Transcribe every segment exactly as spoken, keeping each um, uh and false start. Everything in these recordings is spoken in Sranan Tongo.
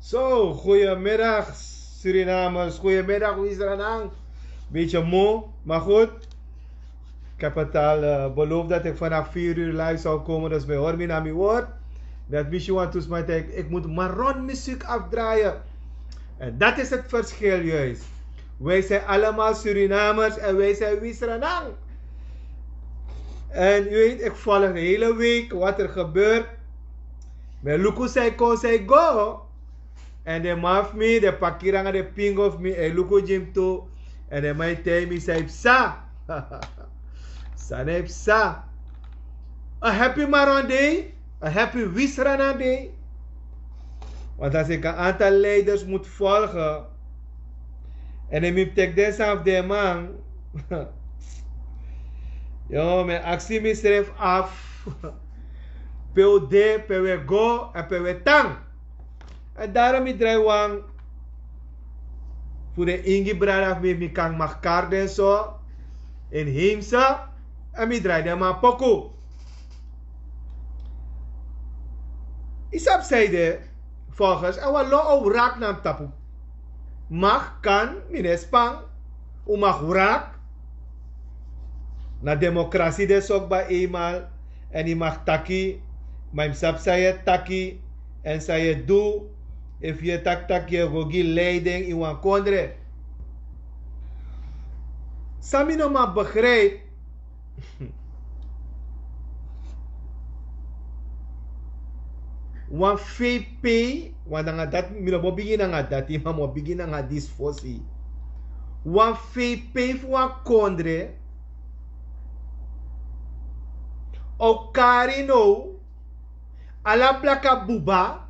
So, goedemiddag Surinamers, goedemiddag Wisranang. Beetje moe, maar goed. Ik heb het al eh, beloofd dat ik vanaf vier uur live zou komen, dus wij horen me naar mijn woord. Dat misschien want toen ik, ik moet Maron muziek afdraaien. En dat is het verschil juist. Wij zijn allemaal Surinamers en wij zijn Wisranang. En u weet, ik volg de hele week wat er gebeurt. Maar luku zij kon zij go. En de man fu mi, de pakiri nanga de pingo fu mi, e luku gi mi tu. En de man e taigi mi san e psa. San e psa. A happy Maron Day, a happy Wisranang Day. Want als ik een aantal leiders moet volgen, en dan mi teki den sani fu den man. Yo, mi e aksi misrefi afu. Pe un de, pe un e go, èn pe un e tan. En daarom mi drai wan fu den ingi brada fu mi, mi kan mag kari den so, inheemse, en mi drai den man poku. Yu sabi san ede, volgens, èn wan lo o wrak na mi tapu. Mag, kan, mi no e span. Un mag wrak. Na demokrasi de so kba eenmaal. Èn yu mag taki, ma yu mus sabi san yu e taki, èn san yu e du. Efu yu e taki tak' yu e go gi leiding ini wan kondre. San mi no man begrijpi. Wan fei pei, wan nanga dati mi no bo bigin nanga dati, ma mi o bigin nanga disi fosi. Wan fei pei fu wan kondre o kari now ala blaka buba,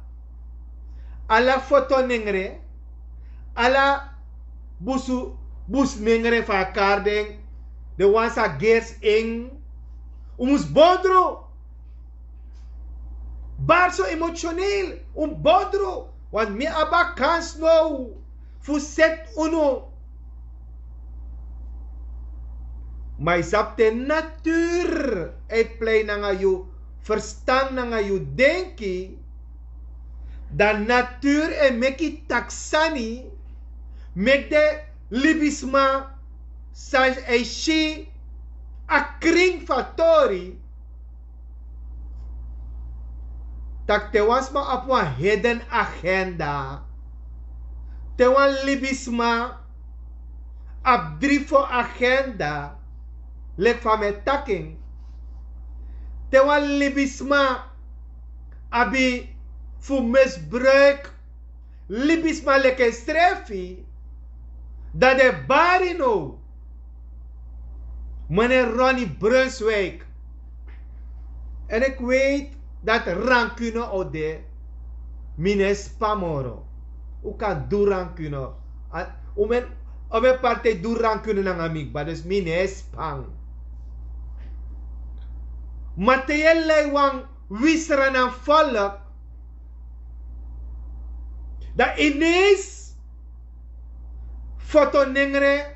ala foto nengre, ala busu, busu nengre fu a kari den. Den wan sa gersi en. Un mus bondru. Bari so emotioneel, un bondru. Want mi abi a kans now fu seti unu. Ma yu sabi te natuur e plei nanga yu ferstan, nanga yu denki. Dan naturu e meki tak' sani meki den libisma san e si a krin fu a tori. Tak' te wan sma abi wan hidden agenda, te wan libisma abi dri fo agenda, leki fa mi e taki en, te wan libisma abi fu misbruik libisma leki ensrefi, dan den bari now. Meneer Ronnie Brunswijk. En ik weet dat rancune o de. Mi no e span moro. Un kan du rancune. Un men o men partij du rancune nanga mi kba dus mi no e span. Ma te yu e lei wan wisra na folok, dan ineens foto nengre,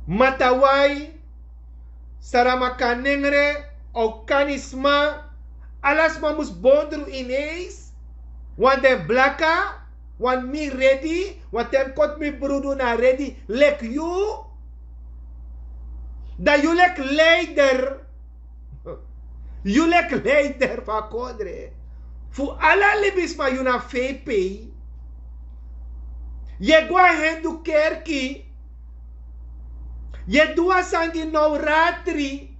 matawai, saramaka nengre, okani sma, ala sma mus bondru ineens. Wan den blaka, wan mi redi, wan ten koti mi brudu na redi leki yu. Dan yu leki leider, yu leki leider fu a kondre, fu ala libisma yu na fei pei. Yu e go na hendu kerki, yu e du wan sani gi now ratri,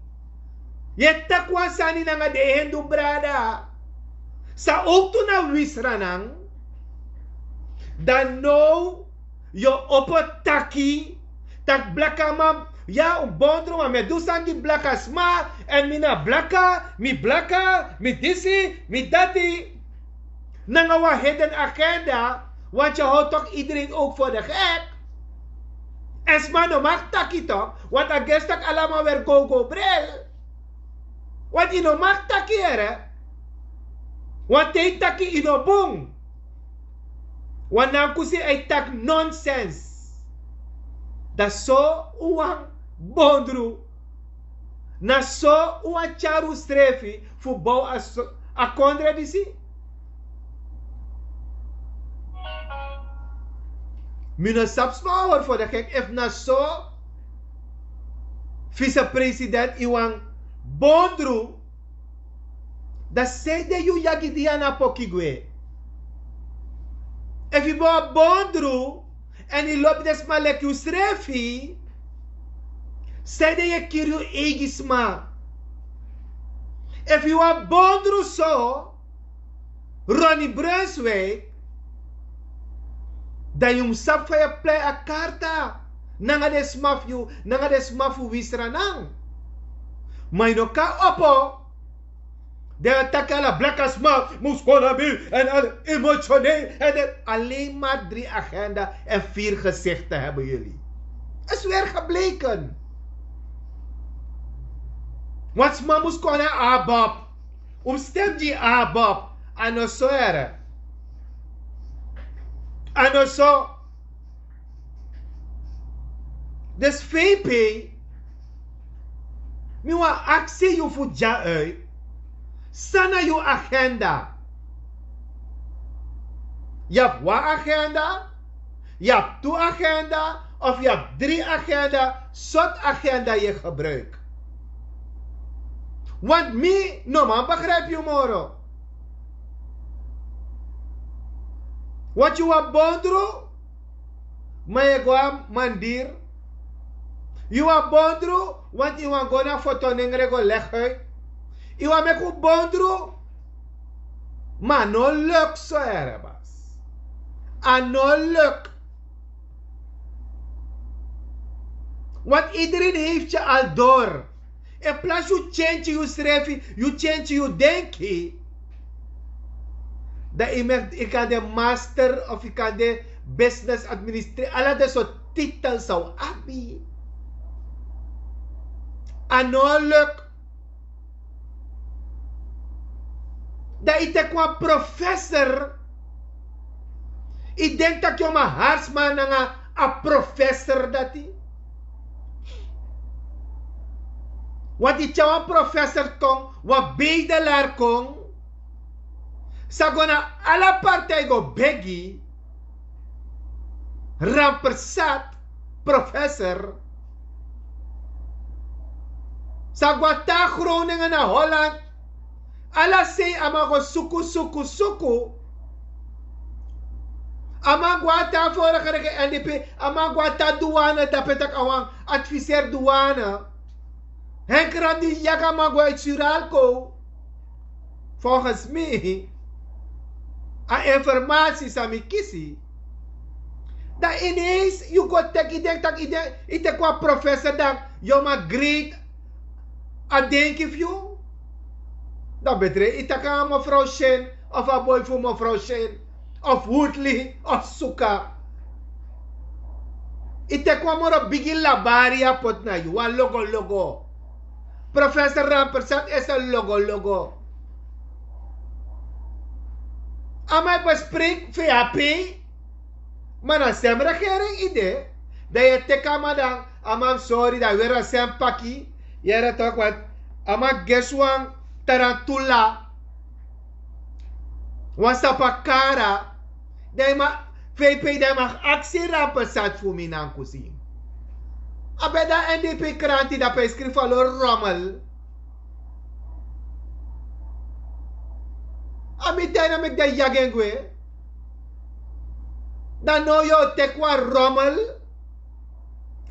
yu e taki wan sani nanga den hendu brada, san owktu na wisranan. Dan now yu o opo taki, taki blakaman, ya un bondru ma mi e du sani gi blakasma, èn mi na blaka, mi blaka, mi disi, mi dati. Nanga wan hidden agenda, want yu howtu idrin owk fo de gek. Èn sma no maki taki tok, want a gesi tak' ala man weri gowgow bril. Want yu no maki taki here. Want te yu taki yu no bun. Wan nankusi e taki nonsens. Dan so un wani bondru, na so un wani tyari unsrefi fu bow a kondre disi. Mi no sabi sma a hori fo de gek efu na so. Visepresident yu wani bondru, dan sede yu yagi di yu na poki gwe. Efu yu ben wani bondru, èn yu lobi den sma leki yusrefi, sede yu e kiri yu eigi sma. Efu yu wani bondru so, Ronnie Brunswijk, dan yu mus sabi fa yu e plei a karta nanga den sma fu yu, nanga den sma fu wisranan. Ma yu no kan opo. Den e taki ala blaka sma mus kon na mi, èn ala emotioneel èn den, alleen maar drie agenda en vier gezichten hebben jullie. Is weer gebleken. Want sma mus kon na abob. Un mus stem gi abob. A no so here. A no so. Dus vp, mi wani aksi yu fu dya uit. San na yu agenda? Yu abi wan agenda, yu abi tu agenda, of yu abi dri agenda? Sortu agenda yu e gebruik? Want mi no man begrijpi yu moro. Want yu wani bondru, ma yu e go na mandir. Yu wani bondru, want yu wani go na foto nengre go legi uit. Yu wani meki un bondru. Ma a no luk so here bas. A no luk. Want iedereen heeft je al door. In plaats yu change yusrefi, yu change yu denki. Dan yu meki, yu kan de master of yu kan de business administrator, ala den sortu titel san un abi. A no luk. Dan yu teki wan professor. Yu denki tak' yu o man hari sma nanga a professor dati? Want yu tyari wan professor kon, wan bedelaar kon. Sa go na ala partij go begi, rampersat, professor. Sa go a tan groningen na holland. Ala sei a man go suku suku suku. A man go a tan vorige rege n d p. A man go a tan duane dape tak' a wan adviseer duane. Henk ram di yaka man go uit suralco. Volgens mi a informasi san mi kisi. Dan ineens yu go teki yu denk tak' yu denk yu teki wan professor dan yu o man great. A denki fu yu. Dan betre yu taki a mevrouw shin of a boi fu mevrouw shin of woodley of suka. Yu teki wan moro bigi labari a poti na yu wan logologo. Professor rampersat isi a logologo. A man e bespreki fu yu a pei. Ma na sem regering yu de. Dan yu e teki a man dan a man mus sori dan weri a sem paki. Yere tok' want a man gesi wan tarantula, wan sapakara. Dan yu man, fei pei dan yu man aksi rampersat fu mi nankusi. A ben dan n d p kranti dape skrifi a lori romel. A mi ten na meki den yagi en gwe. Dan no yu o teki wan romel.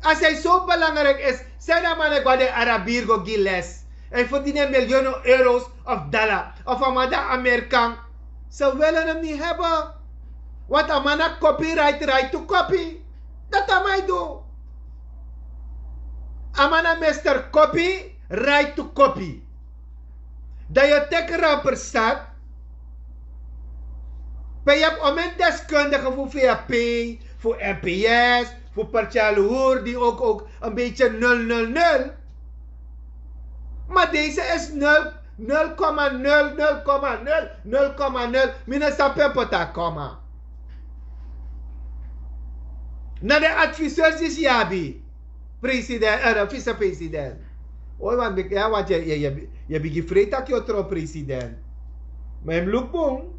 A san yu so belangriki isi san yu na man e go na den arabiri go gi les èn yu ferdini en miliyoni euros of dala of a man dan amerikan. Se welen en ni heben. Want a man na kopi rait rait tu kopi. Dati a man e du. A man na mester kopi rait tu kopi. Dan yu o teki rampersat. Pe yu abi omen deskundige fu vap, fu mps, fu partial hur di ouk ouk en beitye nul nul nul. Ma dese is nul nul koma nul nul koma nul nul koma nul. Mi no sabi en poti a koma. Na den adviseurs disi yu abi. President, eh, vicepresident. Oi want bik ya want yu yu yu bigin frei tak' yu o tron president. Ma yu mus luku bun.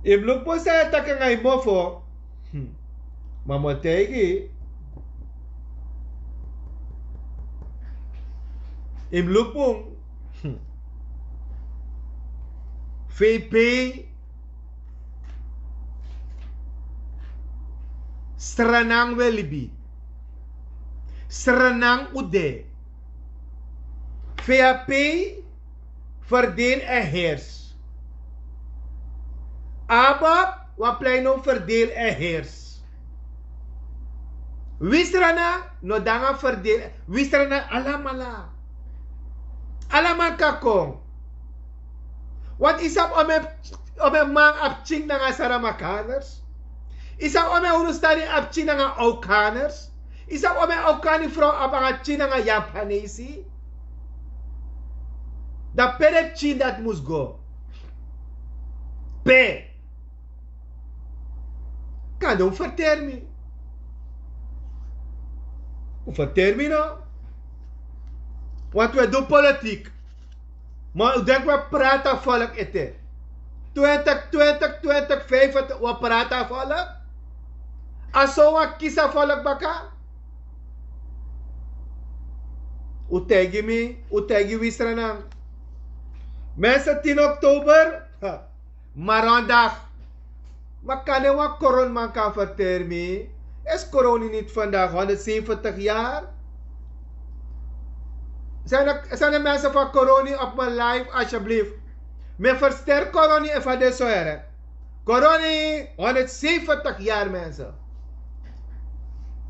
Yu mus luku bun san yu e taki nanga yu mofo. Ma mi o taigi yu mus luku bun. Vp. Sranang we libi. Sranang ude. Vap. Verdeel en heers. Abab. Wapleino verdeel en heers. Wisrana no danga verdeel. Wisrana alamala. Alaman kan kon. Want yu sabi ome man abi tying nanga saramakaners. Yu sabi ome unu stadi abi tying nanga aukaners. Yu sabi ome aukani frow abi nanga tying nanga yapanesi. Dan pe den tying dati mus go? Pe? Kan den un ferteri mi. Un ferteri mi no. Want we du politik. Ma un denk we prati a volk ete. Twintig twintig twintig vijfentig we prati a volk. A so wan kisi a volk baka. Un taigi mi un taigi wisra nan. Mensen, tien oktober. Marandag. Ma kan den wan koronman kan ferteri mi? Is koroni niti vandaag honderdzeventig yari? Sani mensen fan koroni op mi live asjeblift. Mi fersteri koroni efu a de so here. Koroni honderdzeventig yari mensen.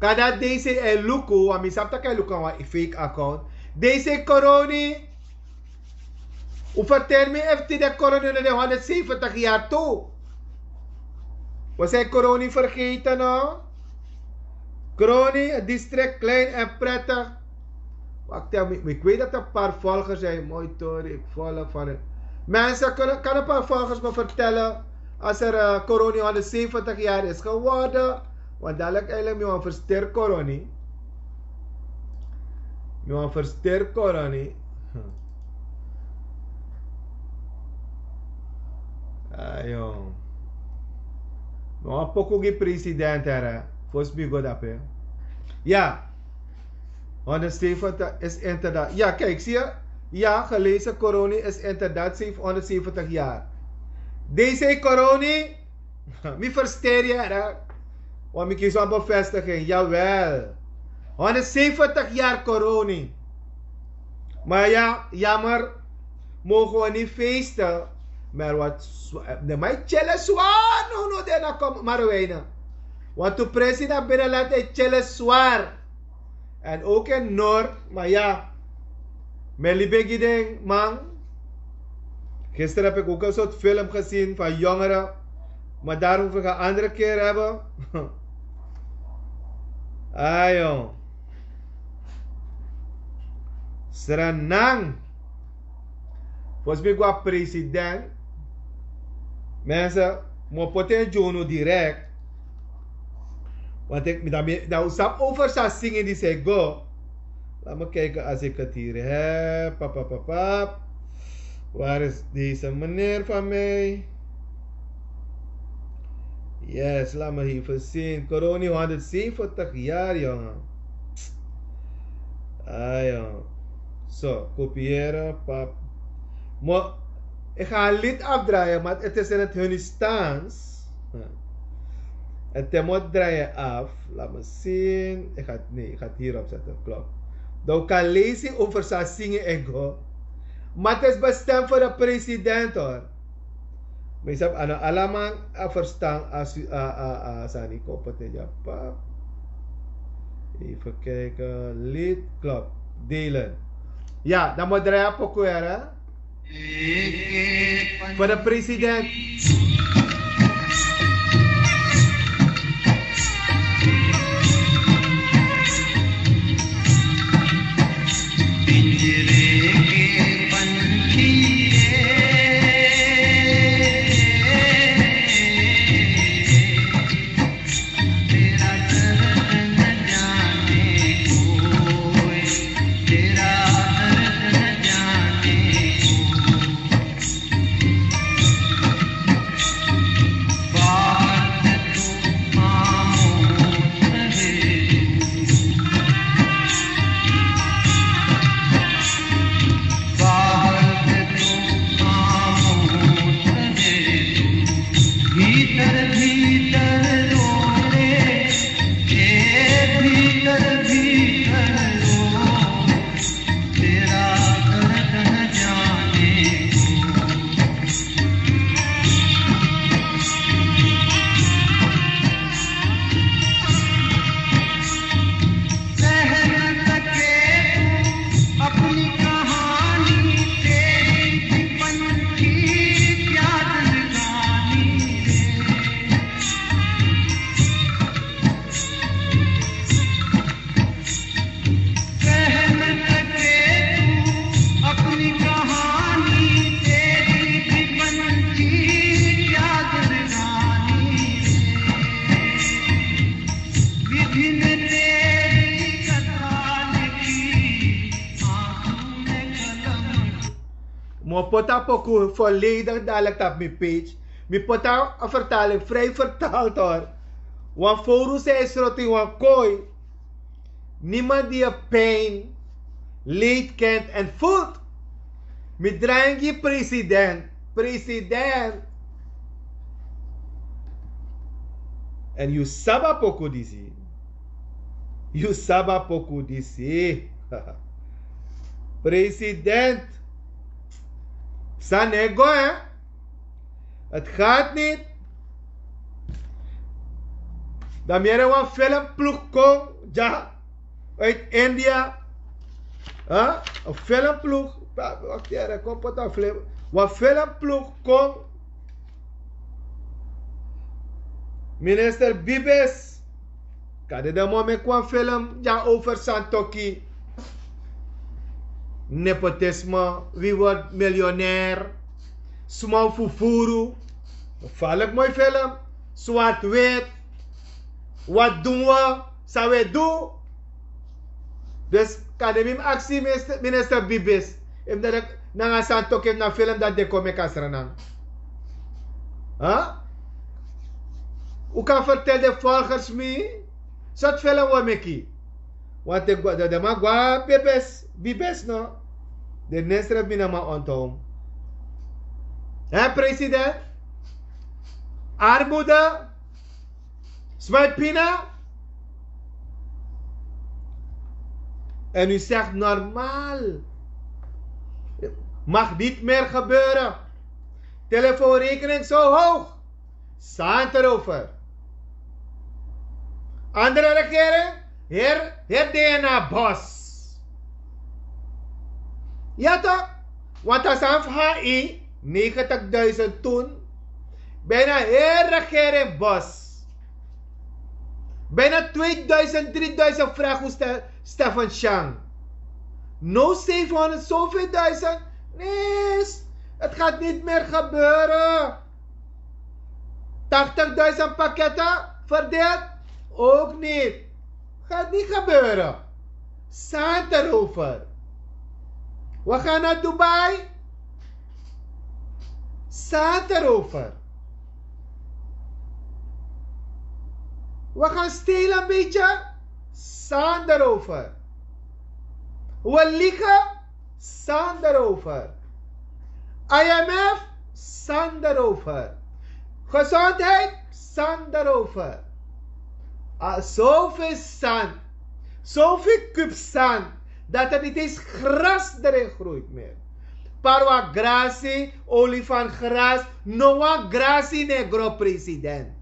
Kan dati dc e luku wan mi sabi tak' e luku na wan fake account. Dc koroni. Un ferteri mi efu tide koroni no de honderdzeventig yari tu. We sin koroni fergeten no. Koroni distrikt klein en prettig. Wakti mi kweti dati en par volgers ya yu moi tori ik volg van en. Mensen kan en par volgers mi ferteli. As er koroni honderdzeventig yari is geworden. Want dalik eilik mi wan fersteri koroni. Mi wan fersteri koroni. Wan poku gi president, here. Fosi mi go dape. Ya. Honderdzeventig is inderdaad. Ya, kijk, zie je? Ja, gelezen, Coroni is inderdaad zeven- honderdzeventig jaar. Deze Coroni, mi versteer je, here. Want mi kies een bevestiging. Jawel. Honderdzeventig jaar Coroni. Maar ja, jammer. Mogen we niet feesten. Maar wat, de man chillen zwaar. No, no, de na kom maar weinig. Want toen president binnenland, hij chillen zwaar. En ook in Noord, maar ja. Mijn lieve, man. Gisteren heb ik ook een soort film gezien van jongeren. Maar daarover gaan we een andere keer hebben. Ah, jong. Sranang. Fosi mi go na president. Mensen, mi o poti en gi unu direct. Want ik, dan, dan un sabi over san singi disi e go. Laat me kijken als ik het hier heb. Pap, pap, pap, pap. Waar is deze meneer van mij? Yes, laat me even zien. Coroni, honderdzeventig jaar, jongen. Ah, ja. Zo, kopiëren, pap. Maar ik ga een lied afdraaien, maar het is in het Hindustaans. Ja. En dan moet draaien af. Laat me zien. Ik ga het, nee, ik ga het hier opzetten. Klopt. Dan kan lezen over Sasini en go. Maar het is bestemd voor de president, hoor. Maar je hebt aan allemaal een verstand als u, a, a, a, sani koppel te japa. Even kijken. Lid, klopt. Delen. Ja, dan moet draaien pokoe, hè? Voor de president. Mi o poti a poku volledig dadelijk op mijn page. Mi poti a vertaling vrij vertaald, hoor. Wan foru sei sroti wan koi. Niemand die je pijn, leed kent en voelt. Mi drai en gi president. President. En yu sabi a poku disi. Yu sabi a poku disi. President. San no e go, hè? Het gaat niet. Dan mi yere wan filmploeg kon, ja, uit India. Huh? Een filmploeg. Wacht hier, kom poti a film. Wan filmploeg kon. Minister Bibis. Kande den man meki wan film dya over Santoki. Nepotisme, wie wordt miljonair, sma fu furu. Gevaarlijk mooi film. Zwart-wit. Wat doen we? San we du? Dus kande mi mus aksi minister, minister Bibis. Efu dati nanga Santoki, efu na film dati den kon meki a Sranan. Huh? Un kan vertel de volgers mi sot felen wan meki. Want de man gwa bibes bibes no. De nesref mi na man ontom. Hè president, armoede, smuitpina. En u zegt normaal, mag niet meer gebeuren. Telefoonrekening zo hoog. Santa rover. Andere regering, her her dna bos. Ya to, want a san fu hi negentig duizend toen. Bijna her regering bos. Bijna tweeduizend drieduizend vraag u stefan shang. No zevenhonderd zoveel duizend. Nee, het gaat niet meer gebeuren. Tachtigduizend pakketten verdeeld. Ook niet. Gaat niet gebeuren. Santa rover. We gaan naar dubai. Santa rover. We gaan stelen een beetje. Santa rover. We liegen. Santa rover. I M F. Santa rover. Gezondheid. Santa rover. Zoveel zand, zoveel kubzand, dat er niet eens gras erin groeit meer. Parwa grasi, olifant gras, no wan grasi negro president.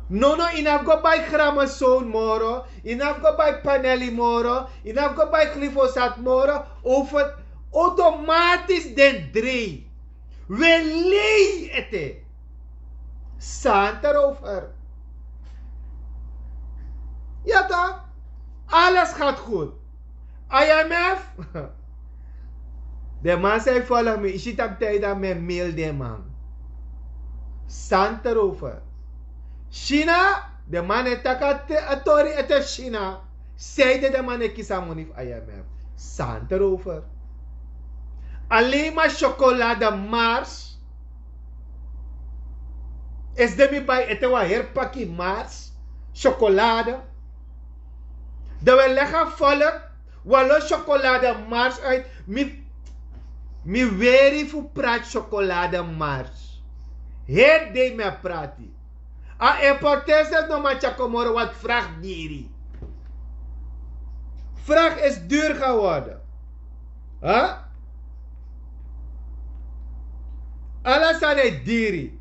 No no ina go bai gramasoon moro, ina go bai paneli moro, ina go bai glifosat moro. Over automatisch den drei. We lei ete. Santa rover. Ya to, alles gaat goed. I M F. De man zei volg mi isi taptijda men mail de man. Santa rover. China. De man e taka te a tori ete china. Zij de de man e kisi a moni fu I M F. Santa rover. Alleen maar chocolade mars. Is de mi bai ete wan her paki mars chocolade. Dan we leg a volk wan lo chocolade mars uit. Mi weri fu prati chocolade mars. Her dei mi a prati. A importeurs no man tyakomoro wat vracht diri. Vracht is duur geworden. Huh? Ala sani e diri.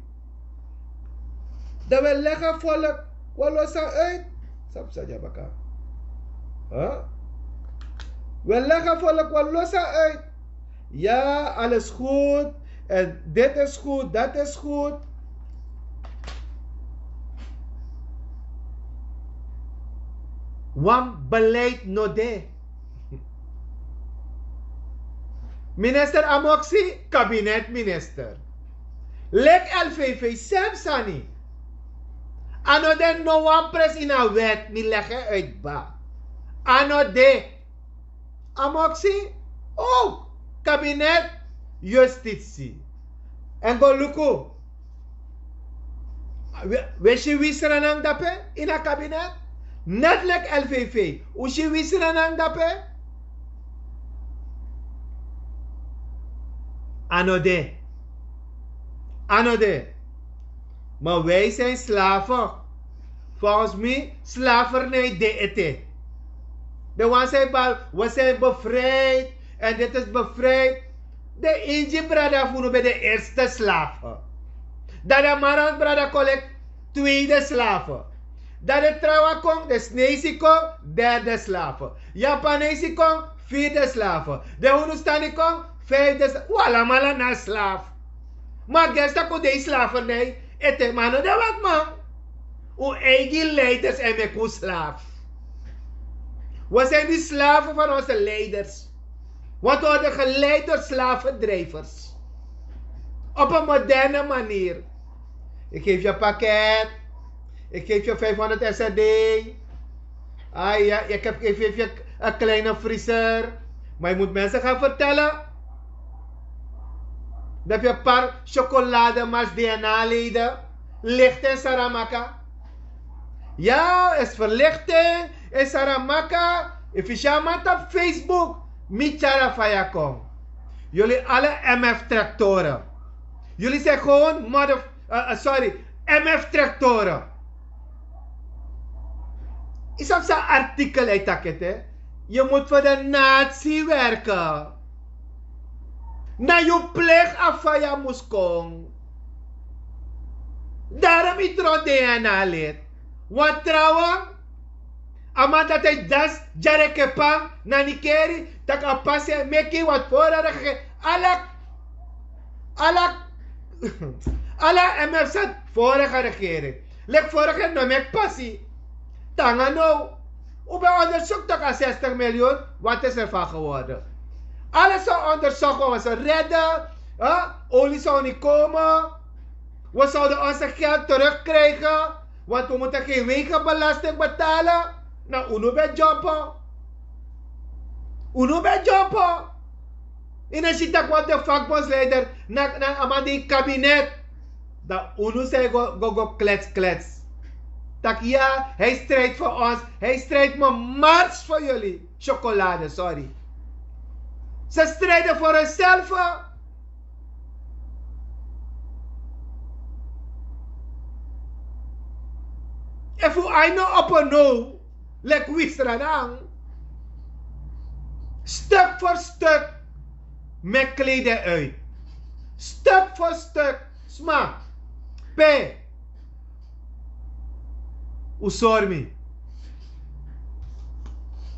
Dan we leg a volk wan losa uit. Sabi sani a baka. Huh? We leg a volk wan losa uit. Ja, alles goed. En dit is goed, dat is goed. Wan beleid no de. Minister amoksi, kabinetminister. Lek L V V sem sani. A no de no wan pres ini a wet mi lege uit ba. A no de. Amoksi, o, kabinet, yustitsi. En go luku. We si wi sranang dape ini a kabinet. Net leki L V V, un si wi sranang dape. A no de. A no de. Ma wi sin slafe. Volgens mi, slavernij de ete. De wan san e bal, we sin bevrijd. En dit is bevrijd. De ingi brada fu unu ben de eerste slafe. Dan de marant brada kolek, tweede slafe. Dan de trawan kon, de sneisi kon, derde slafe. Japanesi kon, vierde slafe. De hunustani kon, vijfde slafe. Walamala na slafe. Ma gesta kon de slavernij. Ete mano de wat man. Un eigi leiders en meki un slaaf. We sin di slafe van onse leiders. Want we worden geleid door slavendrijvers. Op een moderne manier. Ik geef je pakket. Ik geef je vijfhonderd S R D. Ah ja, ik heb even een kleine vriezer. Maar je moet mensen gaan vertellen dat je een paar chocolademas D N A leden. Lichten saramaka. Ya, is verlichting in saramaka. Efisiaman op Facebook. Mi tyari a faya kon. Jullie alle M F traktoren. Jullie zijn gewoon mother, eh, eh, sorry, M F traktoren. Is op zijn artikel hij takete. Je moet voor de natie werken. Na yu plek a faya mus kon. Daarom i tron DNA lid. Wan trawan. A man dati e das dyarekepan na nikeri, tak' a pasi e meki wat fora regering. Ala ala ala M F sat vorige regering. Leki vorige no meki pasi. Tanga no. Un ben onderzoek toch a zestig miljoen. Wat is er van geworden? Alles zou onderzocht worden, we zouden redden. Olie zou niet komen. We zouden onze geld terugkrijgen. Want we moeten geen wegenbelasting betalen. Na unu ben jumpen. Unu ben jumpen. Ina si tak' wat de vakbondsleider na na a man di kabinet. Dan unu sei go go go klets klets. Tak' ya, hij strijdt voor ons. Hij strijdt me mars voor jullie chocolade, sorry. Ze strijden voor hunzelf. Efu aino opo no, leki wisranang. Stuk voor stuk meki kleden uit. Stuk voor stuk. Sma. Pe. Un sori mi.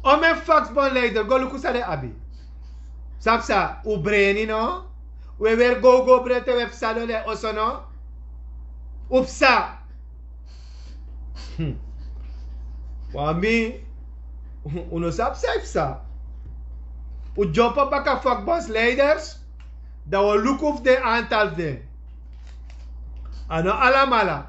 O men faksbon leider go luku san den abi. Sabi san un breni no? Un e weri gowgow brete un e psa no den oso no? Un psa. Wan mi. Un no sabi san e psa. Un dyompo baka faksbonsleiders. Dan un o luku fu den antal fu den. A no alamala.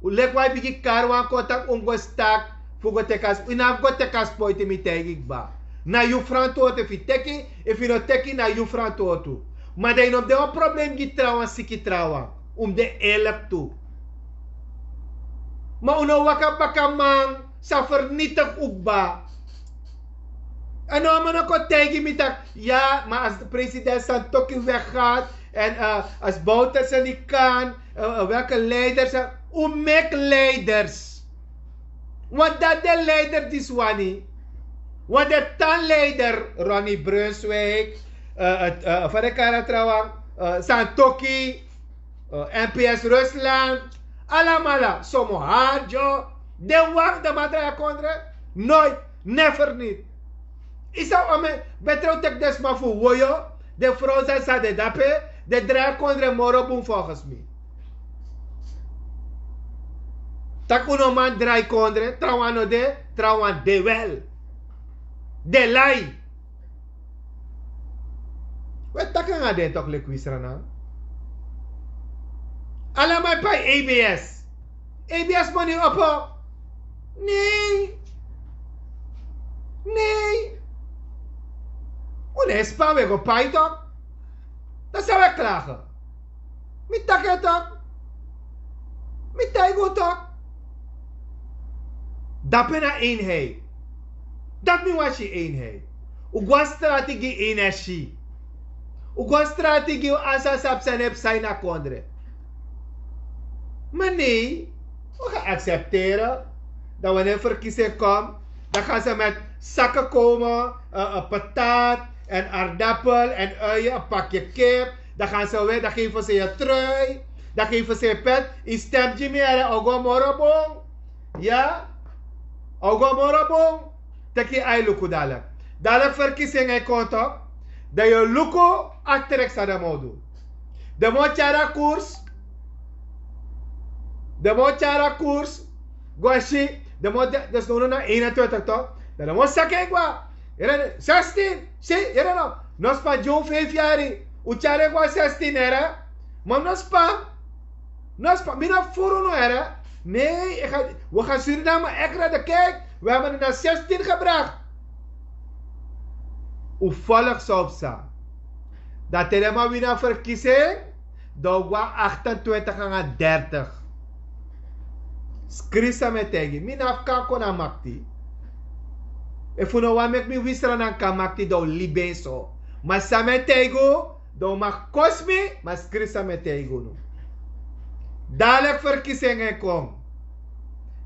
Un leki wan e bigi kari wan kon tak' un go staki fu go teki a spo yu no abi go teki a spo yu te mi taigi kba. Na yu frantwortu efu yu teki efu yu no teki na yu frantwortu. Ma dan yu no mus de wan problem gi trawan siki trawan. Un mus de erliki tu. Ma un no waka baka man sa fernitigi un kba. En no a man no kon taigi mi tak' ya ma asi president santoki weggat en asi bouterse ni kan, welke leiders un meki leiders. Want dati de leider disi wani. Want de tan leider ronnie brunswik, fadekara trawan, santoki, mps rusland, alamala somo hardyo. Den wani den man drai a kondre. Noit. Never nit. Yu sabi ome? Betre un teki den sma fu woyo. Den frow san san den dape, den drai a kondre moro bun folgens mi. Tak' un no man drai kondre trawan no de. Trawan de wel. Den lai. We taki nanga den tok leki wisra na. Ala man pai abs. Abs moni opo. Nei. Nei. Un e span we go pai tok. Dan san we klage. Mi taki en tok. Mi taigi un tok. Dape na einheid. Dati mi wani si einheid. Un go na strati gi energie. Un go na strati gi un ansa sabi san no e psa ini a kondre. Ma nei. Un ga aksepteri. Dan wanneer verkiezing kom, dan gan se met sakken komen, patat en aardappel en uien en pakje kip. Dan gan se we dan geven se ye trui. Dan geven se ye pet. Yu stem gi mi ere a o go moro bun. Ya. A o go moro bun. Teki yu ai luku dalik. Dalik verkiezing e kon tok. Dan yu luku a trek san den man o du. Den man o tyari a koers. Den man o tyari a koers. Go a si. Den man o de dus no no na einentwintig tok. Dan den man o saki en gwa. Yere sestin. Si. Yere no. No span gi un feifi yari. Un tyari en gwa sestin yere. Ma mi no span. No span mi no furu no yere. Nei. We gan suriname ekra de kijk. We hebben na sestin gebrakt. Un volk san o psa. Dan te den man wini a verkiezing, dan un go na achtentwintig nanga dertig. Skrifi san mi e taigi mi na fu kan kon na makti. Efu no wani meki mi wisra nan kan makti dan un libi en so. Ma san mi e taigi un dan un mag kosi mi. Ma skrifi san mi e taigi unu. Dadelijk verkiezingen kon.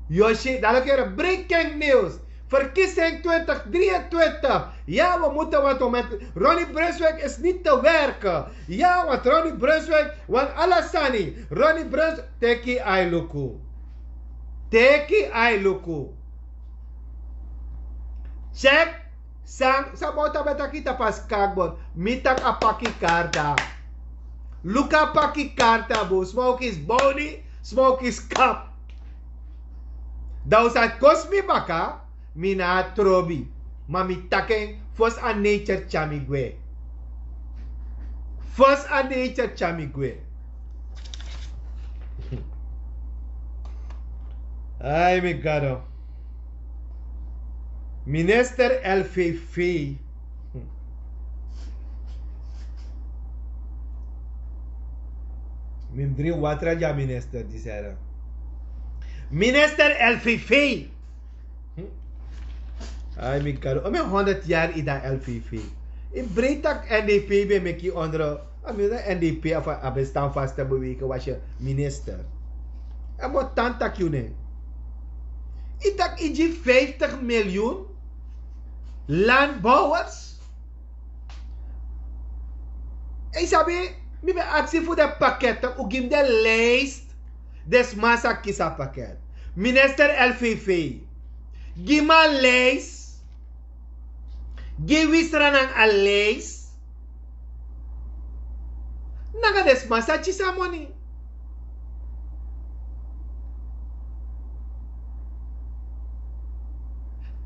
Yoshi dadelijk here breaking news. Verkiezing twintig drieëntwintig. Ja we moeten wat om het. Ronnie Brunswijk is niet te werken. Ja want Ronnie Brunswijk want alasani Ronnie Brunswijk. Teki ailuku. Teki ailuku. Check. San san bota beta kita pas kakbon. Mi tak a paki karta. Luka paki karta bo smoke is boni. Smoke is kap. Dan un sa kosi mi baka. Mi na a trobi. Ma mi taki en fosi a nature tyari mi gwe. Fosi a nature tyari mi gwe. Ai mi gado. Minister lvv. Mi mus dringi watra gi a minister di sera. Minister lvv. Ai mi gado o mi honderd yari yu dan lvv. Yu breiti tak ndp ben meki yu ondro. A mi na ndp of a ben stan faste beweke wasi yu minister. A mi o tan tak' yu nen. Yu tak' yu gi vijftig miljoen. Landbowers. Yu sabi, mi ben aksi fu den pakket un gi mi den lijst. Den sma sa kisi a pakket. Minister lvv, gi mi a lijst. Gi wi sranan a lijst. Nanga den sma sa kisi a moni.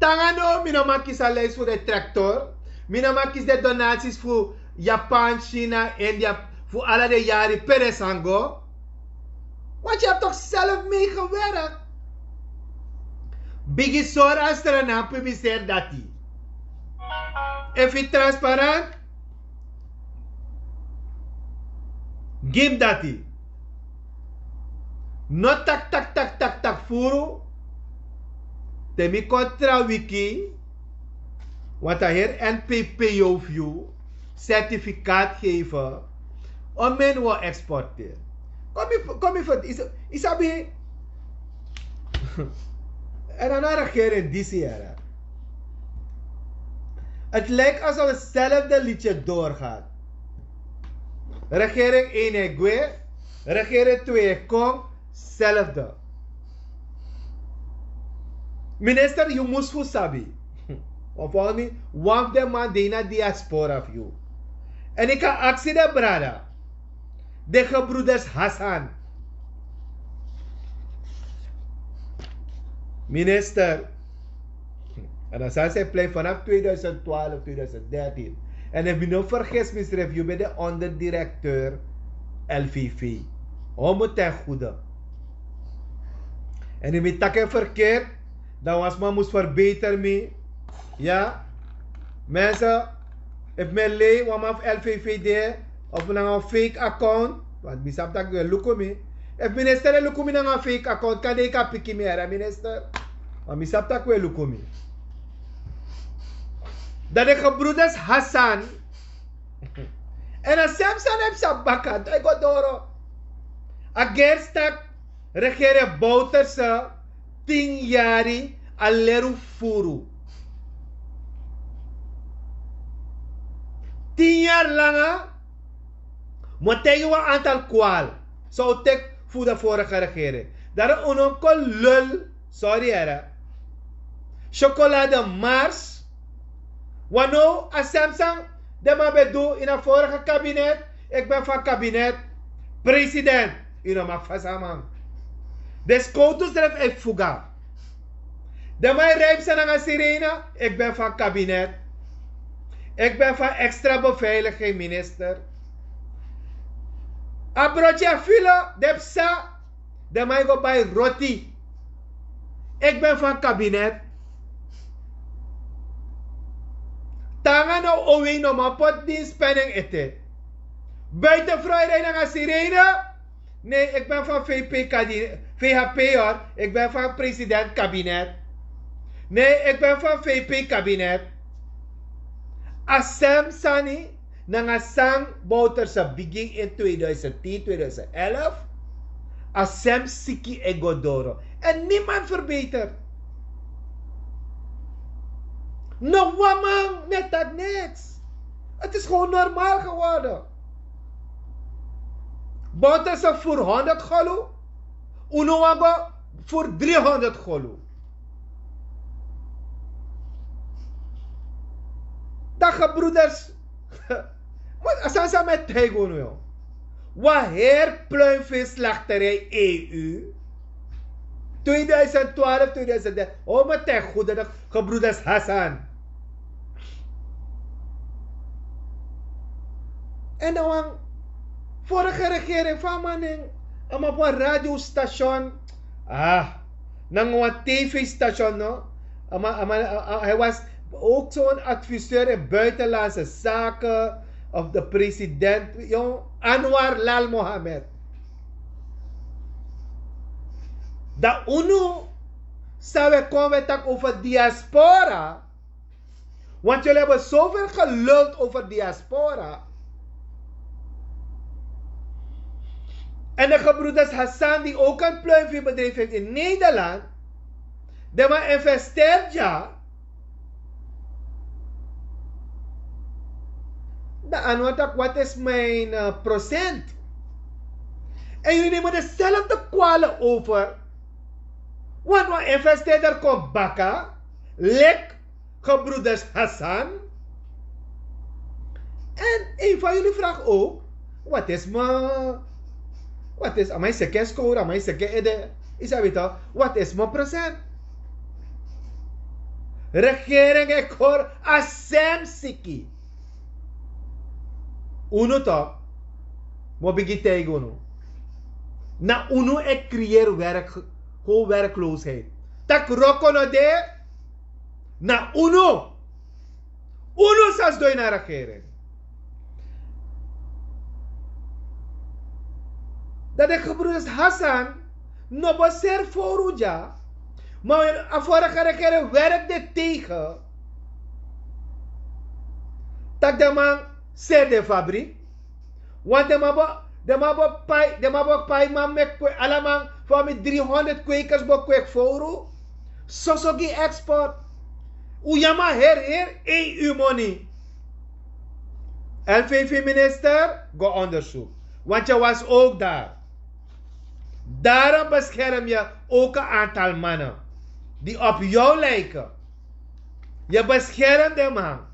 Tanga no mi no man kisi a lijst fu den traktor. Mi no man kisi den donaties fu japan china india. Fu ala den yari pe den san go. Want yu habi tok self megewerk. Bigi sori a srana publiseri dati. Efu yu transparant, gi mi dati. No tak tak tak tak tak furu. Te mi kon tra wiki. Want a heri nppo fu yu certificaat geven. Om men wil exporteren. Kom mi ver yu sabi. En dan na regering disi yara. Het lijkt alsof hetzelfde liedje doorgaat. Regering één e gwe. Regering twee e kom. Zelfde. Minister yu mus fu sabi. Of wani wan fu den man de ini a diaspora fu yu. En yu kan aksi den brada. Den gebroeders hassan. Minister. En dan san se plei vanaf tweeduizend twaalf tweeduizend dertien. En efu mi no vergis mi sref yu ben de onderdirekteur. Lvv. Honderd ten goede. En efu mi taki en verkeerd, dan wan sma mus verbeter mi. Ya. Mensen, efu mi e lei wan man fu lvv de of nanga fake account. Want mi sabi tak' yu e luku mi. Efu minister e luku mi nanga fake account kan de yu kan piki mi yara minister. Want mi sabi tak' yu e luku mi. Dan den gebroeders hassan. En a semsan e psa baka dan e go doro. A gersi tak' regering bowterse. Tin yari a leri un furu. Tin yari langa. Mi o taigi wan antal kwal san un teki fu de vorige regering. Dati un no mus kon lul. Sori here. Syokolade mars. Wan now a semsan den man ben du ini a vorige kabinet. Eki ben fan kabinet. President. Yu no man fasi a man. Den skowtu srefi e fuga. Den man e rij psa nanga sirene. Eki ben fan kabinet. Eki ben fan extra beveiliging minister. A broti a filo den psa. Den man e go bai roti. Eki ben fan kabinet. Tanga no owei no man poti din spening ete. Buiten froirei nanga sirene. Ne eki ben fan vp kadi. Vhp, hoor. Ik ben van president kabinet. Nee, ik ben van vp kabinet. A sem sani nanga san Bouterse bigin in tweeduizend tien, tweeduizend elf. A sem siki e go doro. En niemand verbetert. No wan man net dat niks. Het is gewoon normaal geworden. Bouterse voor honderd golu. Unu wan go voor driehonderd golu. Daga broeders. Asansa met tijgunu, joh. Waher pluimveeslachterij eu. Tweeduizend twaalf, tweeduizend dertien. Hou me ten goede, de gebroeders Hassan. En dan wan vorige regering van maning, ama op een radiostation. Ah, nanga wan tv-station, no. Ama, ama, a- a- hij was ook zo'n adviseur in buitenlandse zaken of de president, jong, Anwar Lal Mohammed. Dan unu, sa we kon we tak over diaspora. Want jullie hebben zoveel geluld over diaspora. En de gebroeders Hassan, die ook een pluimveebedrijf heeft in Nederland, die maar investeert, ja. Dan antwoord ik, wat is mijn eh, procent? En jullie nemen dezelfde kwalen over. Want een investeerder komt bakken, lek gebroeders Hassan. En een van jullie vraagt ook: wat is mijn, wat is, amai seke score, amai seke ede? Isabi toch, wat is mijn procent? Regering, ik hoor a sem siki. Unu toch, mo bigi tegen unu. Na unu e creëer werk, gewoon werkloosheid. Tak roko no de, na unu. Unu sas doi na regering. Dat de gebroeders Hassan no beser foru dya, maar a vorige regering werkde tegen. Tak de man sede fabriek. Want de man bo, de man bo pai, de man bo pai man mek kwe, alaman van mi driehonderd kwekers bo kwek foru. Soso gi export. U yama her her eu money. Lvv-minister, go onderzoek. Want je was ook daar. Daarom bescherm je ook een aantal mannen die op jou lijken. Je beschermt de man.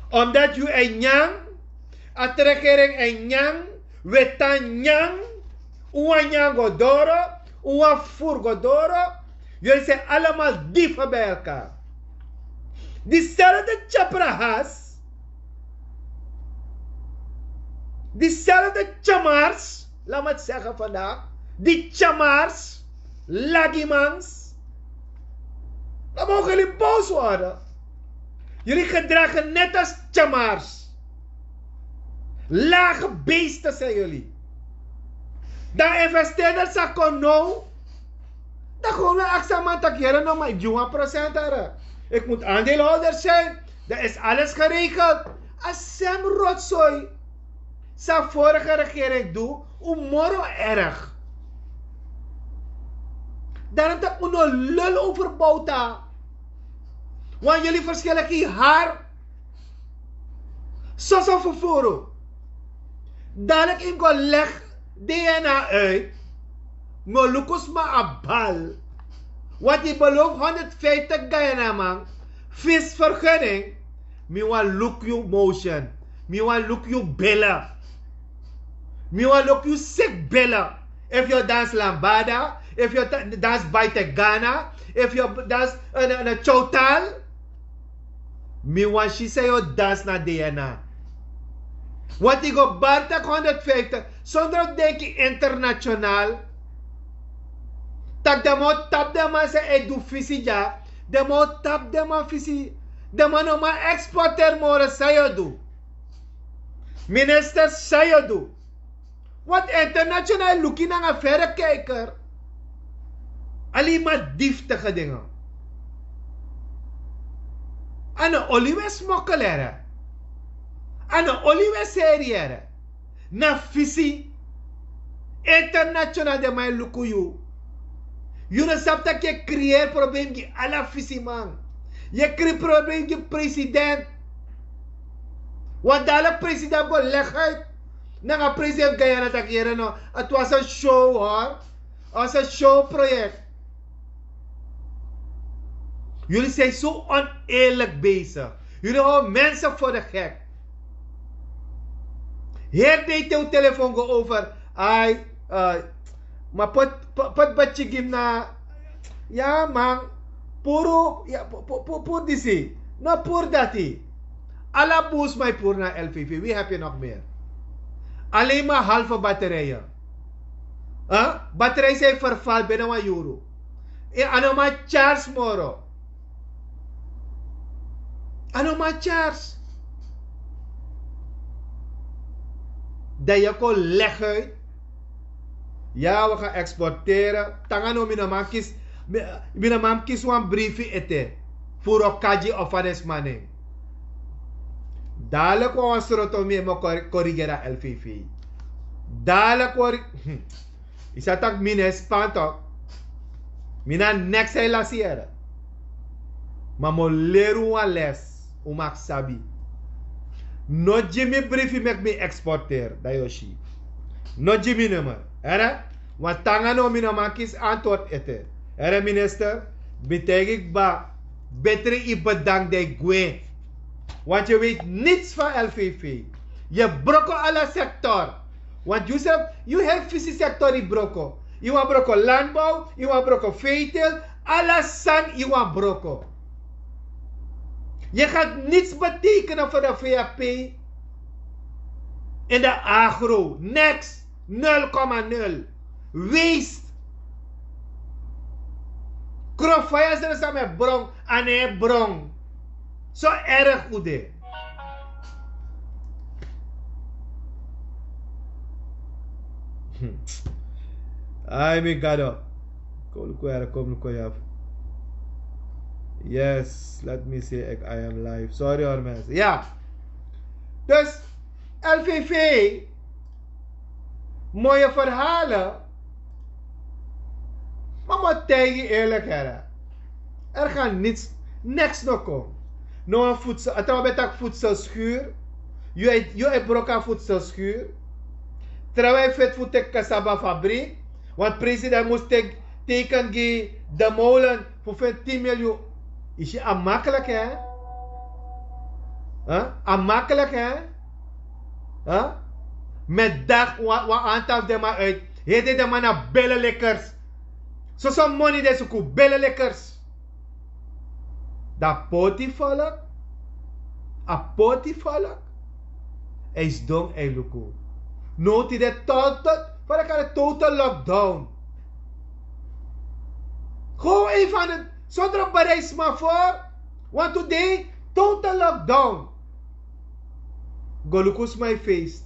Omdat you en nyang, a trekering en nyang, wetan nyang, uwan nyang go doro, uwan fur go doro. Jullie zijn allemaal dieven bij elkaar. Diezelfde tjaprahas, diezelfde tjamars, laat me het zeggen vandaag, die tjamars, lagimans, dan mogen jullie boos worden. Jullie gedragen net als tjamars. Lage beesten zijn jullie. Dan investeerders sa kon no. Dan gewoon we aksa man tak yere no maar ik doe wan procent hare. Ik moet aandeelhouder zijn. Dan is alles geregeld. A sem rotzooi sa vorige regering du, un moro erg. Daarom tak un no lul over Bouta. Want jullie verschillen geen haar. Soso fufuru. Dadelijk in go leg DNA uit. No luku sma a bal. Want die beloof honderdvijftig Guyana man visvergunning. Mi wan look you motion. Mi wan look you billen. Mi wan look you sick billen. If you dans lambada, if you dans baitegana, if you dans een chowtal. Mi wan si san yu o dansi na DNA. Want yu go bari taki honderdvijftig sondro denki international. Tak' den man o tapu den man san e du fisi dya. Den man o tapu den man fisi. Den man no man exporteri moro san yu o du. Minister san yu o du. Want international luki nanga fere kijker. Alima diftige dingen. Ano oliwe smokkelere. Ano oliwe seriere. Na fisi international de mai luku yu. Yu no sabi tak' yu e kriyeri problem gi ala fisiman. Yu e kriyeri problem gi president. Wan dala president go leguit nanga president guyana tak' yere no, het was een show hoor. Het was een showproject. Jullie zijn zo oneerlijk bezig. Jullie houden mensen voor de gek. Heer deed uw telefoon go over. Ai, eh, maar put put put bachigim na. Ja man. Puru ja put disi. No pur dati. Ala bus mai pur na L V V. Wie heb je nog meer? Alleen maar halve batterijen. Batterij zijn verval binnen wan yuru. E anoma charge moro. Anoma charge. Dan yu kon leguit. Ya wi gan exporteren tanga no mi no man kisi. Mi no man kisi wan briefi ete. Furu kaji of a den sma nen. Dalik wan wan sroto mi e mo korigeri a L V V. Dalik wori. Yu sa taki mi no e span tok. Mi na neks e lasi yere. Ma mi o leri un wan les. Un maki sabi. No gi mi brifi meki mi exporteri dan yu o si. No gi mi nummer. Here. Wan tanga no mi no man kisi antword ete. Here minister. Mi taigi kba. Betri yu bedank dan yu gwe. Want yu weti nits fan L V V. Yu broko ala sektor. Want yu sef yu heri fisi sektor yu broko. Yu wan broko landbow, yu wan broko vetel. Ala sani yu wan broko. Yu gati nits betekenen fu de V F P. In de agro neks. Nul koma nul. Weest. Krofaya sere sami e bron. Ane e bron. So erg ude. Ai mi gado. Kolukwere kom lukwere. Yes, let me say ik I am live. Sorry hoor mensen. Ja. Dus L V V. Mooie verhalen. Maar wat tegen eerlijk heren. Er gaan niets, niks nog komen. No een voedsel, het trouwens bij voedselschuur. Je hebt broka voedselschuur. Terwijl fit voor de cassava fabriek. Want president moest teken gi de molen voor tien miljoen. Is je aan makkelijk hè? Aan makkelijk hè? Met dag wan aantal den man uit. Hede den man na bellelikkers. Soso moni den suku bellelikkers. Dan poti volk. A poti volk. Hij is dong hij luku. Noti de total van de kare total lockdown. Gewoon even aan het zonder bereisma voor. Want today total lockdown. Go luku sma e feest.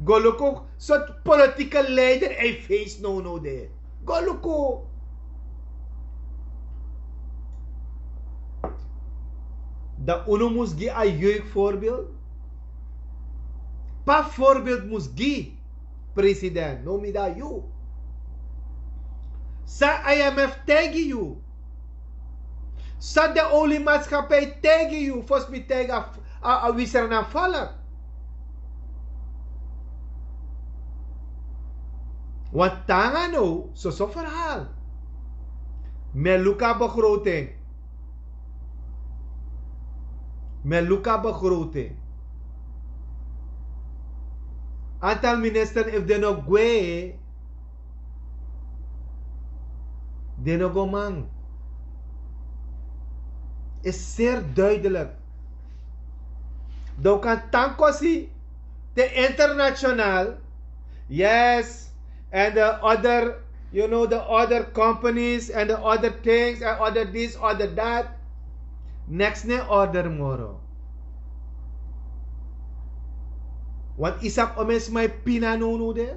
Go luku sortu politike leider e feest no no de. Go luku. Dan unu mus gi a jeuk voorbeeld. Pa voorbeeld mus gi. President no mi dan yu. San I M F taigi yu? San de olimaatskapij taigi yu fosi mi taigi a wisra na valk? Want tanga no soso verhaal. Mi e luku a begroting. Mi e luku a begroting. Antal minister efu den no gwe. Den no go man. Is zeer duidelik. Dan wi kan tan kosi te international. Yes. And the other you know the other companies and the other things and other this other that. Neks ne order moro. Want isap omen sma e pina no no de.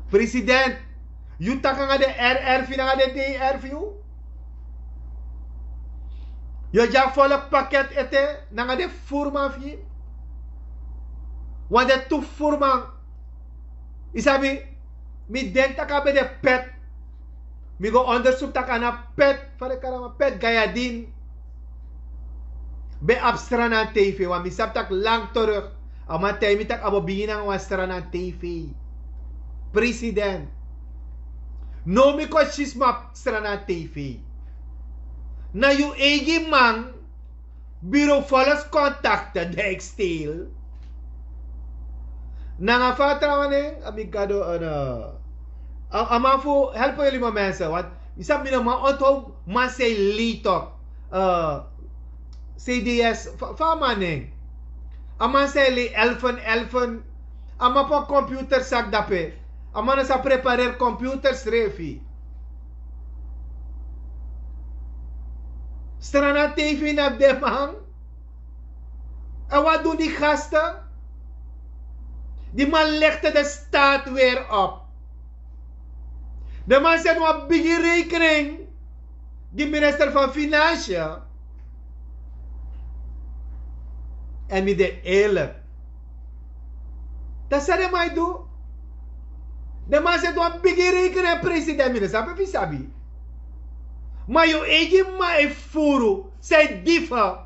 President. Yu taki nanga den rr fu yu nanga den dr fu yu. Yu o gi a volk paket ete nanga den furman fu yu. Wan den tu furman. Yu sabi, mi denki tak' a ben de pet. Mi go ondersuku tak' a na pet. Fa den kari a man, pet gayadin. Ben abi Sranan tv, want mi sabi tak' lang terug a man taigi mi tak' a bo bigin nanga wan Sranan tv. President, now mi kon si sma Sranan tv. Na yu eigi man, bureau volkscontacten, Dijksteen. Nanga fa a trawan nen, a mi gado, a man fu help yuli man mensen, want yu sabi mi no man onthoud man sei lei tok. Cds, fa a man nen? A man sei lei elfen elfen. A man pon computer sak dape. A man no sa preparer computer srefi. Strana tv na den man. En wat doen die gasten? Die man legde de staat weer op. De man zet wan bigi rekening. Die minister van Financiën. En mi de eerlijk. Dat zei de man doe. De man zet wan bigi rekening, president, mi no sabi of yu sabi. Maar yu eigi man e furu, zij dieven.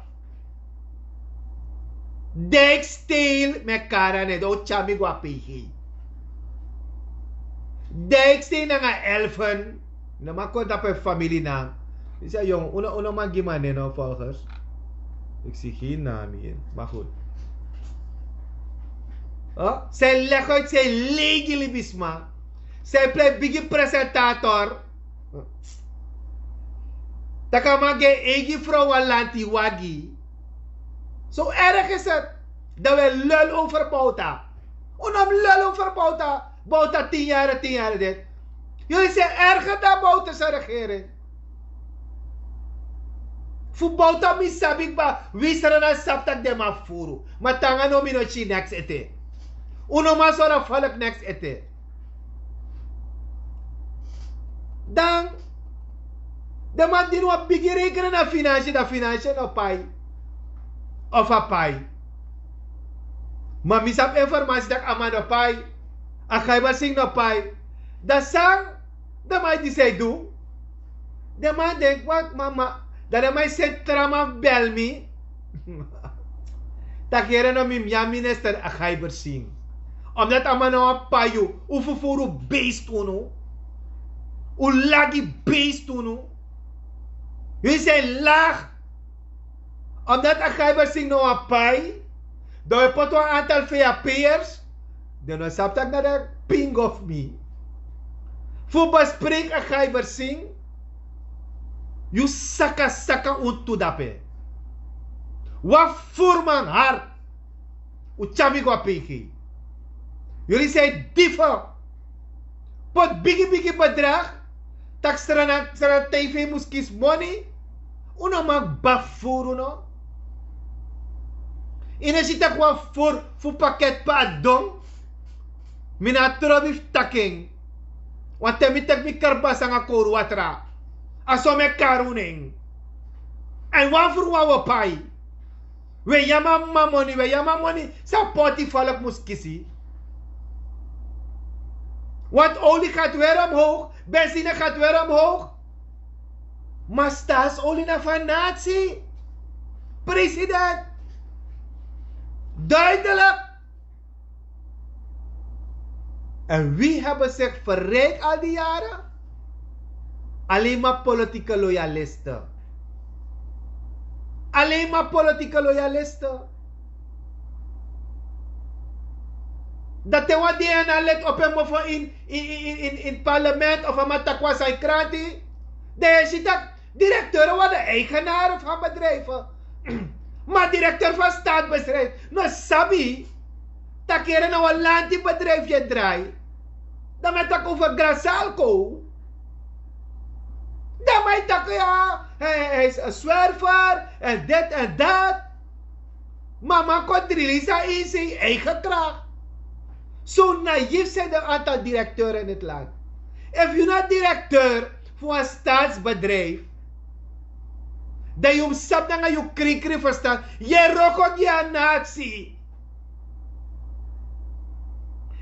Dijksteen, mi e kari a nen, dan un tyari mi go a pg. Dijksteen nanga elfen. No man kon tapu en famili na. Mi sa yong, un no man gi man nen no volgers. Ik si gen nami in, maar goed. Zij leg uit, zij lei gi libisma. Zij plei bigi presentator. Taki a man gi en eigi frow wan lanti wagi. Zo erg is het. Dan we lul over Bouta. Un no mus lul over Bouta. Bouta tin yari, tin yari dit. Yuli si erger dan Bouta san regering. Fu Bouta mi sabi kba, wi srana sabi tak' den man furu. Ma te nanga now mi no si neks ete. Un no man sori a volk neks ete. Dan den man dini wan bigi rekening na Financiën, dan Financiën no pai. Of a pai. Ma mi sabi informasi tak' a man no pai. A Gaibersing no pai. Dan san den man e disi e du? Den man denki wat mama. Dan den man e seni tra man fu bel mi. Tak' yere no, mi mus yari minister a Gaibersing. Omdat a man no wani pai yu. Un fufuru beest unu. Un lagi beest unu. Yu e seni lag. Omdat a Gaibersing no wani pai, dan wi poti wan antal vap'ers. Den no sabi tak' na den pingo fu mi. Fu bespreek a Gaibersing. Yu saka saka un tu dape. Wan furman hart. Un tyari mi go a pg. Yuli si e dieven. Poti bigi bigi bedrag. Tak' srana tv mus kisi moni. Un no man kba furu no. Yu no si tak' wan furu fu paket pe a don. Mi no a trobi fu taki en. Wanten mi teki mi karbas nanga kowru watra. A so mi e kari unu en. Èn wan furu wan wi o pai. Wi e yama mama moni, wi e yama moni san poti folki mus kisi. Want olie gaat weer omhoog, benzine gaat weer omhoog. Maar staatsolie na van natie. President. Duidelijk. En wie hebben zich verrijkt al die jaren? Alleen maar politieke loyalisten. Alleen maar politieke loyalisten. Dat te wan dna lid op hem of in, in, in, in, in het parlement of een matakwa zijn kranti. Dan je ziet dat directeuren worden eigenaren van bedrijven. Maar directeur van staatsbedrijf no sabi taki ere na wan lanti bedrijf yu e drai. Dan mi e taki over Grasalco. Dan mi e taki ya, hij is een zwerver en dit en dat. Maar man kon drilisa in zijn eigen kracht. Zo naïef zijn de aantal directeuren in het land. Efu yu na direkteur fu wan staatsbedrijf, dan yu mus sabi nanga yu krikri ferstan, yu e wroko gi a natsi.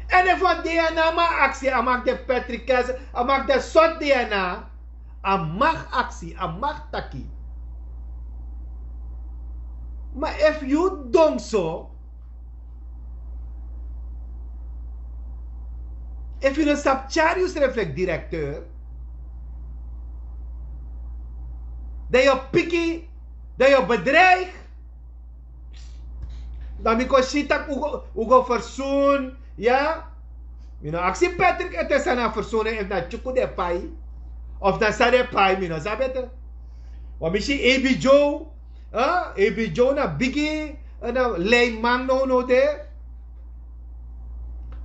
Èn efu a dna man aksi, a man de patrikes, a man de sort dna, a man aksi, a man taki. Ma efu yu don so, efu yu no sabi tyari yusrefi leki direkteur, dan yu o piki, dan yu o bedreig. Dan mi kon si tak' un go fersun. Ya, mi no aksi Patrick ete san na fersun, efu na tyuku den e pai of na san den e pai, mi no sabi ete. Wan mi si Ebi Joe, Ebi Joe na bigi, na leiman nownow de.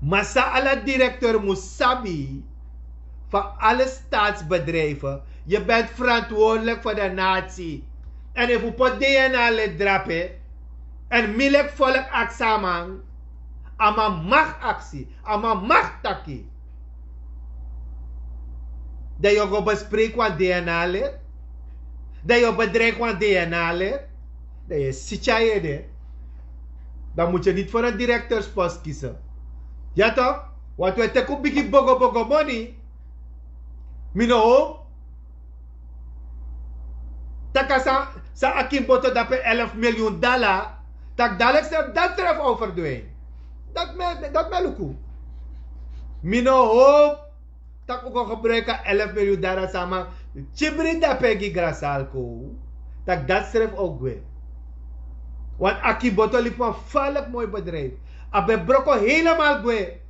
Ma san ala direkteur mus sabi, fu ala staatsbedrijfe, yu bent ferantwordelik fu de natsi. Èn efu un poti dna leti drape, èn mi leki folki aksi a man, a man mag aksi, a man mag taki. Dan yu o go bespreiki wan dna leti, dan yu o bedreigi wan dna leti, dan yu e si tyari ede. Dan mus yu niti fo den direkteurs post kisi. Ya tok', want wi e teki un bigi bogobogo moni. Mi no howpu tak' a san, san a kin boto dape elf miljoen dala, tak' dalek srefi dati srefi o ferdwin. Dati mi e luku. Mi no howpu tak' un go gebruiki a elf miljoen dala san a man kibri dape gi Grasalko, tak' dati srefi o gwe. Want a kin boto libi wan faliki moi bedrijf. A ben broko helemal gwe.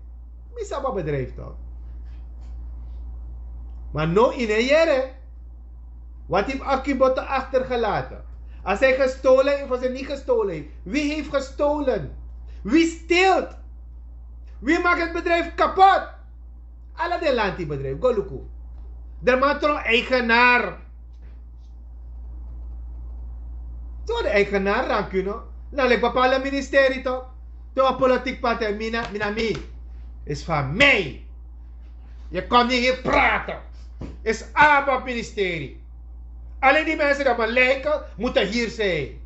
Mi sabi a bedrijf tok'. Ma now yu no e yere. Wat hefi a kin boto achter gelaten? As hij gestolen hefi of as hij niti gestolen hefi, wi hefi gestolen? Wi stilt. Wi maki en bedrijf kapot. Ala den lanti bedrijf go luku. Den man tron eigenar. So de eigenar rankuno. Na leki bepaalde ministeri tok'. Te wan politik partij mi na mi, is van mij. Yu kon niti hiri prate. Is abab ministeri. Alen di mense dan man lijken mutu hiri sei.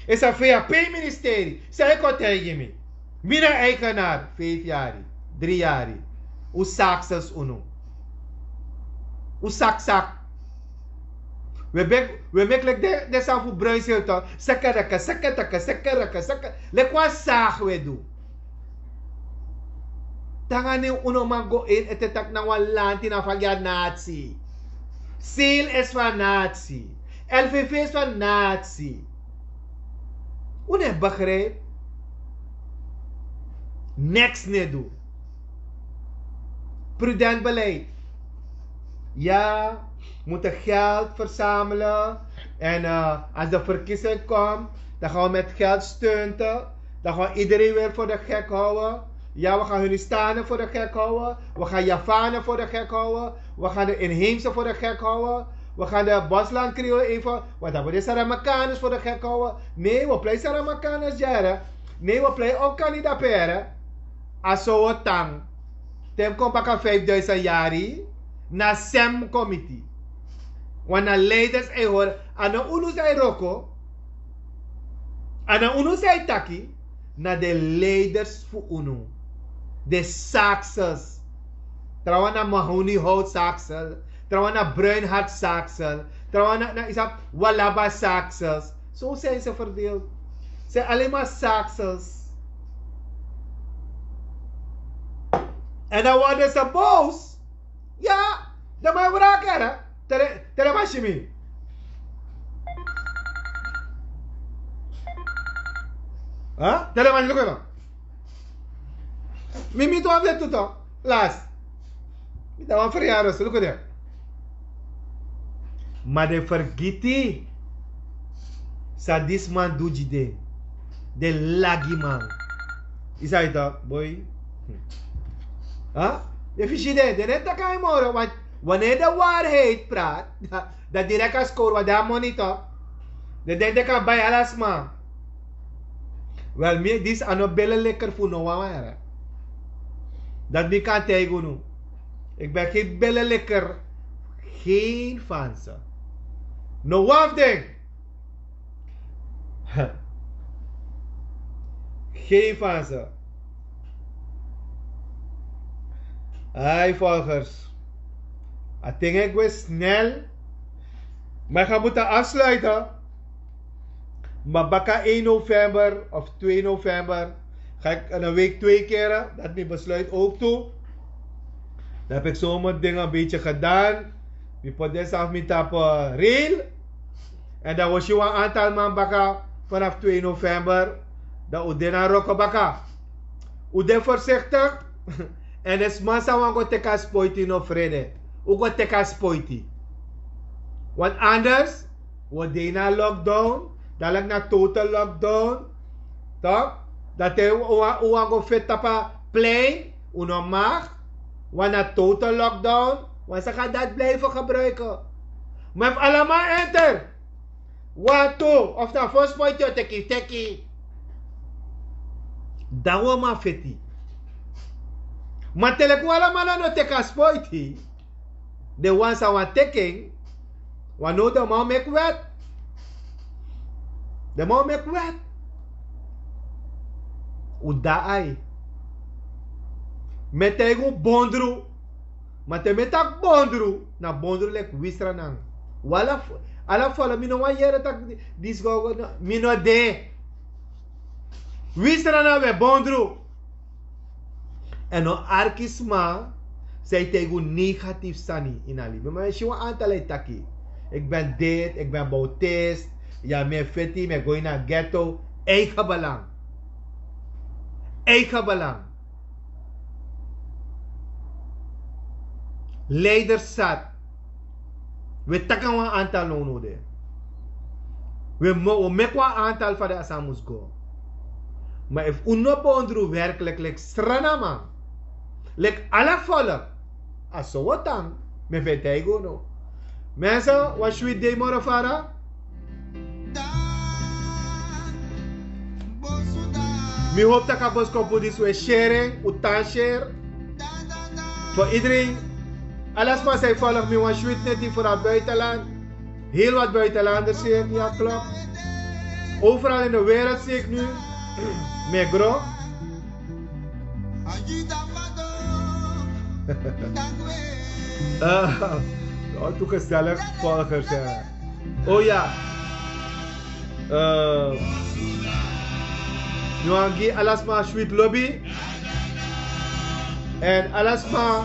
Is a vap ministeri sei kon taigi mi. Mi na eigenar feifi yari, dri yari. Un saksels unu. Un saksak. We meki leki den sani fu bruinsilto. Sekereke sekereke sekereke sekereke. Leki wan sagi we du. Tanga nen un no man go ini ete taki na wan lanti na fagi a natsi. Seel esi fu a natsi. Lvv esi fu a natsi. Un no e begrijpi. Niks no e du. Prudent beleid. Ya, mutu geld versamelen. En as de verkiezing komt, dan gaan we met geld stunten. Dan gaan we iedereen weer voor de gek houden. Ya, we gaan Hunistane voor de gek houden. We gaan Javane voor de gek houden. We gaan de inheemse voor de gek houden. We gaan de boslandkriol even, wat hebben we de Saramakanus voor de gek houden? Nee, we plei Saramakanus jaren. Nee, we plei ook kan niet dapere. Aso tang. Tem kon baka vijfduizend yari. Na sem komiti. Wan na leiders ei hori. A no unu sai roko. A no unu sai taki. Na de leiders fu unu. De saksels. Trawan na mahoni hout saksel. Trawan na bruin hart saksel. Trawan na isa walaba saksels. So zijn ze verdeeld. Zijn alleen maar saksels. En dan worden ze boos. Ya, dan man wraki. Tele man simi. Tele man luku. Mi mi tu abi tuto. Las. Mi dan wan friaros luku de. Ma de fergiti. San disi man du gi den. Den lagi man. Yu sabi tok' boi. Den fisi den den no e taki a en moro. Wanneer de waarheid praat, dan direk a skoru wan de a monitor. Den denki den kan bai ala sma. Wel mi disi a no bele leker fu no wan wara. Dati mi kan taigi unu. Ik ben geen bellelikker. Geen van ze. No wan fu den. Geen van ze. Hi volgers. A ting e gwe snel. Maar ik ga moeten afsluiten. Maar baka één november of twee november ga ik in een week twee keren. Dat is mijn besluit ook toe. Dan heb ik zo mijn dingen een beetje gedaan. Mi poti den sani fu mi tapu reel. En dan wi o si wan aantal man baka vanaf twee november. Dan un de na roko baka. Un de voorzichtig. En den sma san wani go teki a spoiti no frede. Un go teki a spoiti. Want anders wi o de ini a lockdown. Dadelijk na total lockdown. Toch? Dati un wani go feti tapu a plein. Un no mag. Want na total lockdown. Want ze gaan dat blijven gebruiken. Maar efu ala man enter, wantu of na fosi pointi o teki, teki, dan wi o man feti. Maar te leki un ala man no teki a spoiti, den wan san wani teki en, want now den man o meki wet. Den man o meki wet. Un daai. Mi e taigi un bondru. Ma te mi e taki bondru, na bondru leki wi Sranan. Ala fo-, ala folo, mi no wani yere taki di-, disi go, go, no, mi no de. Wi Sranan, wi e bondru. En no arki sma san e taigi un negatief sani ini a libi. Ma yu si wan aantal e taki: ik ben dit, ik ben boutist. Ya, mi e feti, mi e go ini a ghetto. Eigen belang. Eigen belang. Leiders zat. Wi e taki wan aantal nownow de. Wi e mo-, wi o meki wan aantal fa den sani mus go. Ma efu un no bondru werkelijk leki Srananman, leki ala volk, a so wi o tan. Mi e taigi unu. Mensen, wan switi dei moro fara. Mi hopi tak' a boskopu disi un e share, un tan share. Voor iedereen, ala sma san e follow mi, wan switi neti vanaf buitenland. Heel wat buitenlanders hier, ja, klopt. Overal in de wereld zie ik nu mi e gro. Ah, oh, tu gezellig, volgers, hè. Oh ja. Eh, mi wani gi ala sma switi lobi. En ala sma,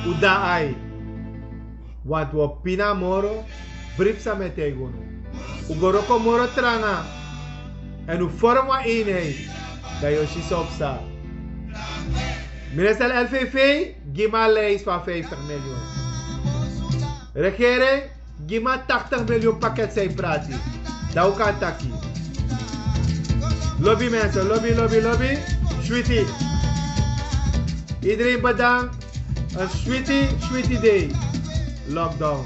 un daai. Want wi o pina moro, brief san mi e taigi unu. Un go wroko moro tranga. En un vorm wan eenheid. Dan yu o si san o psa. Minister L V V, gi mi a lijst van vijftig miljoen. Regering, gi mi a tachtig miljoen pakket san yu prati. Dan un kan taki. Lobi mensen, lobi, lobi, lobi. Switi. Iedereen bedankt. Een sweetie, sweetie day. Lockdown.